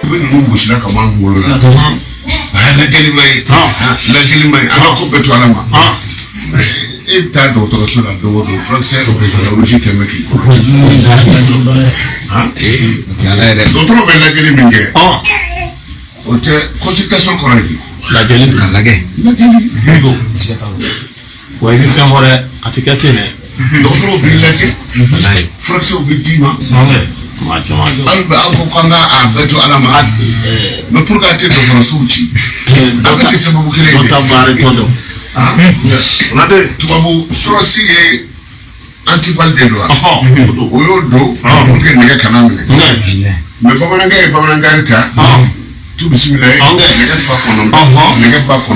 U bɛ ninnu gosira ka bɔ an kunkolo la. Lajɛli ma ye, lajɛli ma ye, an ka ko bɛɛ to Ala ma. E bɛ taa dɔgɔtɔrɔso la don o don, furakisɛ rouge kɛ bɛ k'i kɔrɔ. Dɔgɔtɔrɔ bɛ lajɛli min kɛ, o tɛ consultation kɔrɔ ye di. Lajɛli ka lajɛ. Lajɛli. Wa i bɛ fɛn fɔ dɛ, a tɛ kɛ ten dɛ. Dɔgɔtɔrɔw b'i lajɛ, furakisɛw bɛ d'i ma. Maa caman jɔ. Hali bi aw ko k'an ka a bɛɛ to Ala ma. Mais pourquoi a tɛ dɔgɔtɔrɔsow ci? A bɛɛ tɛ sababu kelen ye. Dɔ ta baara tɔ dɔn. Konate, tubabu sɔrɔsi ye antiballe de don wa? O y'o don pour que nɛgɛ kana minɛ. Mais bamanankɛ ye bamanankan ta. Tu bisimila ye nɛgɛ fa 9, nɛgɛ ba 9,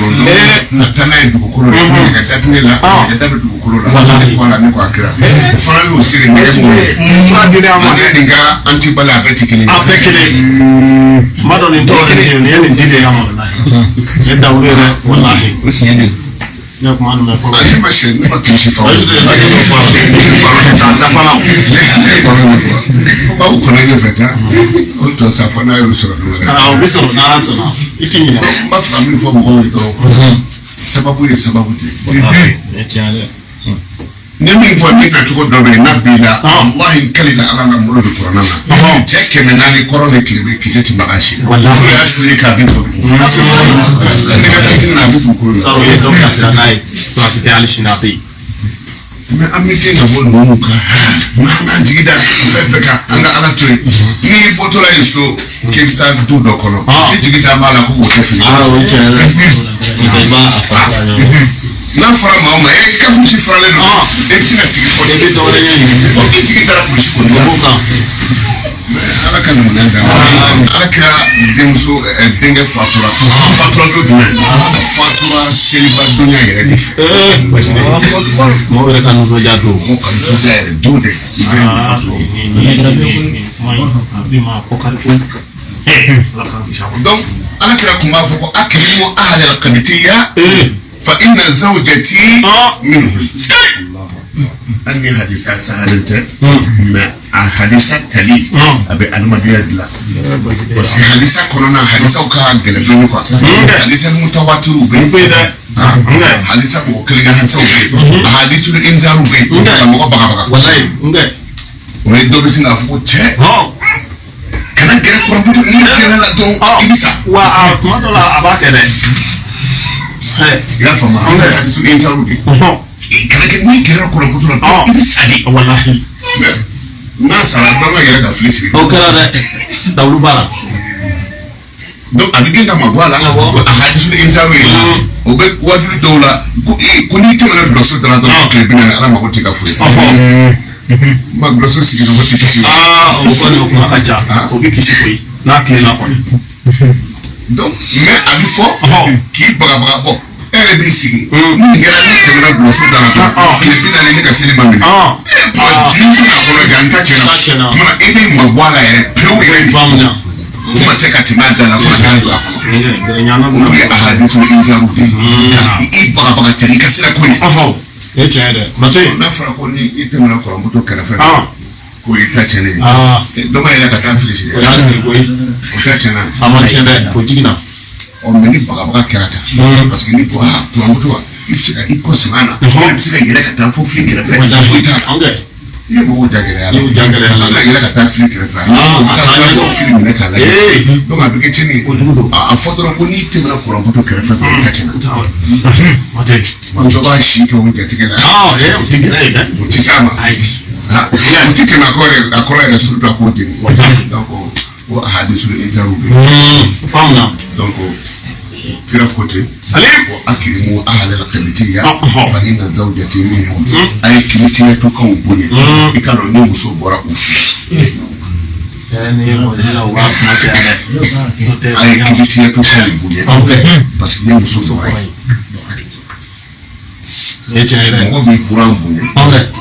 ka taa n'a ye dugukolo la, nɛgɛ da tɛ ne la, nɛgɛ da bɛ dugukolo la, ne ko Ala, ne ko a kira, o fana y'o siri nɛgɛ mun ye. Fura dilen a ma. Ale nin ka antiballe a bɛɛ tɛ kelen ye. A bɛɛ kelen. N b'a dɔn nin tɔgɔ de tɛ nin ye nin di de a ma. Nin ye dawudu ye dɛ, walahi. O siɲɛ de. Ne kuma nin bɛ fɔlɔ. Ne ma sɛ, ne ma kilisi fa. Bayisu de ye ne fɔ. A dafa la. Ne baro de fɔ. Ko b'aw kɔnɔ ɲɛfɛ sa. O tɔ sa fɔ n'a y'o sɔrɔ don wɛrɛ. O bɛ sɔrɔ n'Ala sɔnna. I t'i ɲinɛ. N b'a fɛ ka min fɔ mɔgɔw ye dɔrɔn, sababu ye sababu de ye. Nin ye tiɲɛ ye dɛ. Ni min fɔ ni nacogo dɔ bɛ yen n'a b'i la, walahi n kali la Ala la, n bolo bɛ kuranna na. Cɛ 400 kɔrɔ ni tile bɛ kisɛ ti maga si la. Walahi. N'o y'a suli k'a bɛ bɔ dugu. Nɛgɛ fitinin na a bɛ dugukolo la. Saro ye dɔ bilasira n'a ye. Farafin tɛ hali sini a tɛ yen. Mais an bɛ gɛn ka bɔ ninnu kan, n'an k'an jigi da fɛn bɛɛ kan, an ka Ala to yen. N'i bɔtɔla ye so k'i bɛ taa du dɔ kɔnɔ, i jigi da b'a la ko wo tɛ fili. O ye tiɲɛ ye dɛ. N'o tɛ i b'a a fa fila ɲɔgɔn. N'a fɔra maa o ma e ka kulusi faralen don, e bɛ se ka sigi kɔ. E bɛ dɔ wɛrɛ ɲɛɲini. I jigi dara kulusi kɔni. O b'o kan. Ala ka ɲuman d'an ma. Ala kira denmuso denkɛ fatura, fatura don jumɛn? A fatura seliba donya yɛrɛ de fɛ. Mɔgɔw yɛrɛ ka nisɔndiya don. Mɔgɔw ka nisɔndiya yɛrɛ don de. Ibrahim fatura. Donc Ala kira tun b'a fɔ ko akrimu ahlal qibtiya fa inna zawjati minhum. Hali ni hadisa sahalen tɛ, mais a hadisa tali a bɛ adamadenya dilan, parce que hadisa kɔnɔna hadisaw ka gɛlɛn dɔɔni quoi. Hadisa mutawatiriw bɛ yen, hadisa mɔgɔ kelen ka hadisaw bɛ yen, a hadisul inzaru bɛ yen ka mɔgɔ bagabaga. Walayi. O ye dɔ bɛ sin k'a fɔ ko cɛ, kana gɛrɛ kɔrɔbugu, n'i gɛrɛ la dɔrɔn i bɛ sa. Wa a tuma dɔ la a b'a kɛ dɛ. I y'a faamu, an ka hadisul inzaru de kana kɛ, n'i gɛrɛ kɔrɔbugu la dɔrɔn i bɛ sa de. Walahi. Mais n'a sara, dɔ ka yɛrɛ ka fili siri. O kɛra dɛ. Dawulu b'a la. Donc a bɛ gɛn ka mabɔ a la. A hadisul inzaru ye, o bɛ wajuli dɔw la ko ee, ko n'i tɛmɛna dulɔso da la dɔrɔn tile 40, Ala mako t'i ka foyi la. Ma dulɔso sigi o t'i kisi. O kɔni o kuma ka ca. O bɛ kisi koyi. N'a tilenna kɔni. Donc mais a bɛ fɔ k'i bagabaga bɔ, e yɛrɛ b'i sigi ni nin kɛra, n'i tɛmɛna dulɔso da la dɔrɔn tile 40 ne ka seli ma minɛ. Ni n tɛna kɔnɔ ja, n ta tiɲɛna. Tuma e bɛ mabɔ a la yɛrɛ pewu yɛrɛ de. Faamuya. Kuma tɛ ka tɛmɛ a da la, kuma tɛ ka don a kɔnɔ. Olu ye ahadisul inzaru de ye, ka i bagabaga cɛ i ka sira ko ye. O ye tiɲɛ ye dɛ. Mate. N'a fɔra ko ni i tɛmɛna kɔrɔmuso kɛrɛfɛ, ko i ta tiɲɛnen ye, dɔ ma yɛlɛ ka taa fili siri. O y'a siri koyi. O ta tiɲɛna. A ma tiɲɛ dɛ. O jiginna. Ɔ mais ni bagabaga kɛra tan, parce que ni ko aa kɔrɔmuso wa, i bɛ se ka i kɔ sɛmɛ a la, i bɛ se ka yɛlɛ ka taa fo fili kɛrɛfɛ, foyi t'a la. I ye mɔgɔw ja gɛlɛya la. I y'u ja gɛlɛya la. I bɛ yɛlɛ ka taa fili kɛrɛfɛ. A taa ɲɛ fili minɛ k'a lajɛ. Donc a bɛ kɛ tiɲɛni ye. Kojugu don. A fɔ dɔrɔn ko n'i tɛmɛna kɔrɔmuso kɛrɛfɛ dɔrɔn i ta tiɲɛna. Mate. Dɔ b'a si kɛ o jatigɛ la. O tɛ gɛlɛya ye dɛ. O tɛ s'a ma. Ayi. O tɛ tɛmɛ a kɔ yɛrɛ, a kɔrɔ yɛrɛ surtout a k'o jeni. Donc o hadisul inzaru bɛ yen. Faamuya. Donc kira ko ten. Ale. Ko akrimu ahlal qibtiya fa inna zawjati minhum. A ye kibitiyatukaw bonya. I k'a dɔn ni muso bɔra u fɛ. Ni ye mɔgɔ la, u b'a kuma caya dɛ. A ye kibitiyatukaw bonya. Parce que ni muso bɔra yen. Nin ye tiɲɛ ye dɛ. Mɔgɔ b'i buran bonya.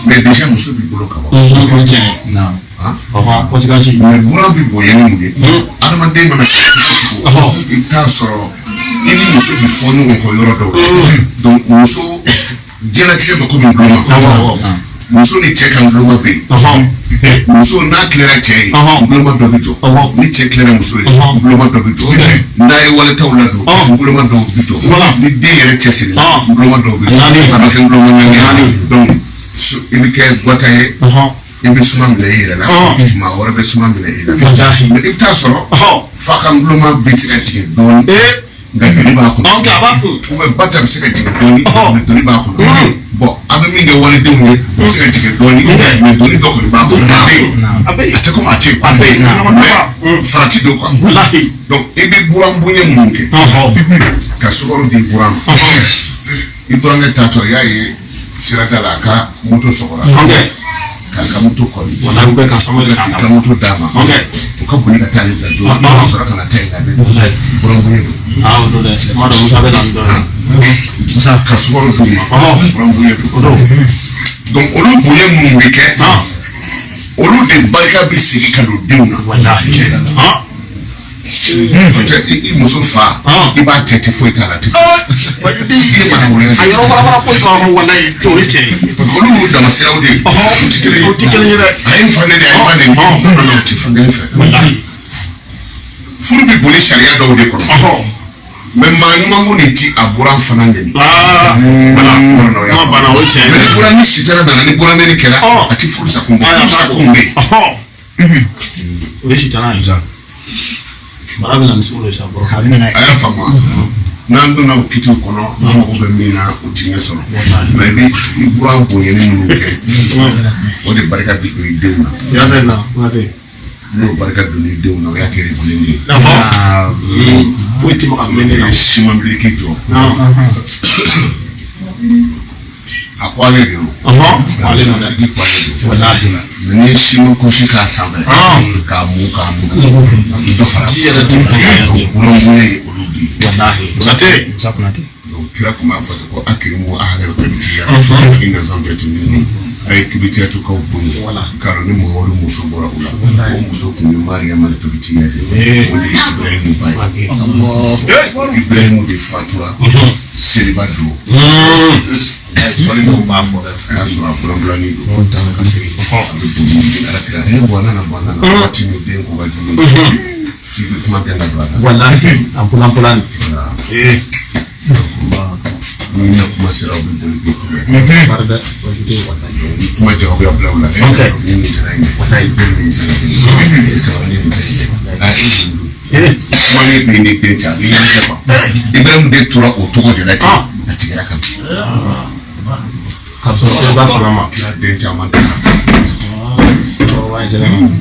Mais déjà muso b'i bolo ka ban. O ye tiɲɛ ye. Conséquence. Mais buran bɛ bonya ni mun ye? Adamaden mana kɛ cogo o cogo, i bɛ taa sɔrɔ i ni muso bɛ fɔ ɲɔgɔn kɔ yɔrɔ dɔw la. Donc muso diɲɛlatigɛ bɛ komi gulɔ ma. Muso ni cɛ ka nuloma bɛ yen. Muso n'a tilera cɛ ye, nuloma dɔ bɛ jɔ. Ni cɛ tilera muso ye, nuloma dɔ bɛ jɔ. N'a ye walitaw ladon, nuloma dɔw bɛ jɔ. Ni den yɛrɛ cɛsirila, nuloma dɔw bɛ jɔ. A bɛ kɛ nuloma naani. Donc i bɛ kɛ gɔta ye, i bɛ suma minɛ i yɛrɛ la, maa wɛrɛ bɛ suma minɛ i la. Mais i bɛ taa sɔrɔ fa ka nuloma bɛ se ka jigin dɔɔnin, nka doni b'a kun. A b'a kun. Ou bien ba ta bɛ se ka jigin dɔɔnin, mais doni b'a kɔnɔ. Bon, a bɛ min kɛ walidenw ye, o bɛ se ka jigin dɔɔnin, mais doni dɔ kɔni b'a kɔnɔ. A bɛ yen, a tɛ komi a tɛ yen, a bɛ yen, mais farati don quoi. Donc i bɛ buran bonya mun kɛ ka sukaro di buran ma, i burankɛ taatɔ, i y'a ye sirada la, a ka moto sɔgɔra, k'a ka moto kɔli, Walahi, u bɛ ka Samuel san k'i ka moto d'a ma, o ka boli ka taa ale bila joona, ka sɔrɔ ka na taa in labɛn. Buran bonya don. Ah, o don dɛ. Kuma dɔ Musa bɛ na nin dɔn. Musa ka sukaro d'u ma, buran bonya don. Donc olu bonya minnu bɛ kɛ, olu de barika bɛ segin ka don denw na. Walahi. N'o tɛ, i muso fa, i b'a tɛ ti foyi t'a la, ti foyi. I mana wolo. A yɔrɔ walawala ko in walahi, o ye tiɲɛ ye. Parce que olu y'u dama siraw de ye. U tɛ kelen ye. O tɛ kelen ye dɛ. A ye n fa nɛni, a ye n ba nɛni. Non, non, non, o tɛ fan kelen fɛ. Walahi. Furu bɛ boli sariya dɔw de kɔnɔ. Mais maa ɲuman ko nin ti a buran fana nɛni. Voilà. Non, non, Kuma banna, o ye tiɲɛ ye. Mais ni buran ni sitara nana, ni buran nɛni kɛra, a ti furu sa kun bɔ. Furu sa kun bɛ yen. O ye sitana ye. Mara bɛ na ni sugu dɔ ye sa bɔrɔ. A y'a faamu wa? N'an donna o kitiw kɔnɔ, an mago bɛ min na, o ti ɲɛ sɔrɔ. Mais i bɛ i buran bonyani minnu kɛ, o de barika bɛ don i denw na. Siga tɛ nin na, Konate. N'o barika donna i denw na, o y'a kɛ gulennen ye. Foyi tɛ maga bilen ne la. Ye siman biriki jɔ, a ko ale de don. Ale nɔ dɛ. I ko ale don. Walahi. Mais n'i ye siman kusi k'a sanfɛ, k'a mun k'a mun, dɔ fara. Ji yɛrɛ tɛ O buran bonya ye olu de ye. Walahi. Konate. Donc kira tun b'a fɔ ten ko akirimu ahlal kibitiya inna zawjati minhum, a ye kibitiyatukaw bonya, k'a dɔn ni Mamadu muso bɔra u la, o muso tun ye Mariyama kibitiya de ye, o de ye Ibrahimu ba ye. Ibrahimu de fatura seliba don. Sɔli dɔw b'a fɔ, a y'a sɔrɔ a bulanbulannen don ka segin, a bɛ boli ni Ala kira e bɔ nana bɔ nana waati min, den ko ka jugu f'i bɛ kuma gɛn ka don a la. Walahi. A bulan bulan. Ni ne kuma sera, u bɛ boli k'i kunbɛn. Bari dɛ. Baasi tɛ yen, walahi. Ni kuma jagoya bila u la, ni nin sara in dɛ, den nin sara in e sara ni nin bɛɛ ye dɛ, a e dun dun kuma ne bɛ ni den cɛ, a bɛ ɲɛnajɛ kɛ quoi. Ibrahim de tora o cogo de la ten, a tigɛra ka bin. Ka sɔrɔ seliba fana ma. Kira den caman ta. Cɛkɔrɔba in sɛbɛn.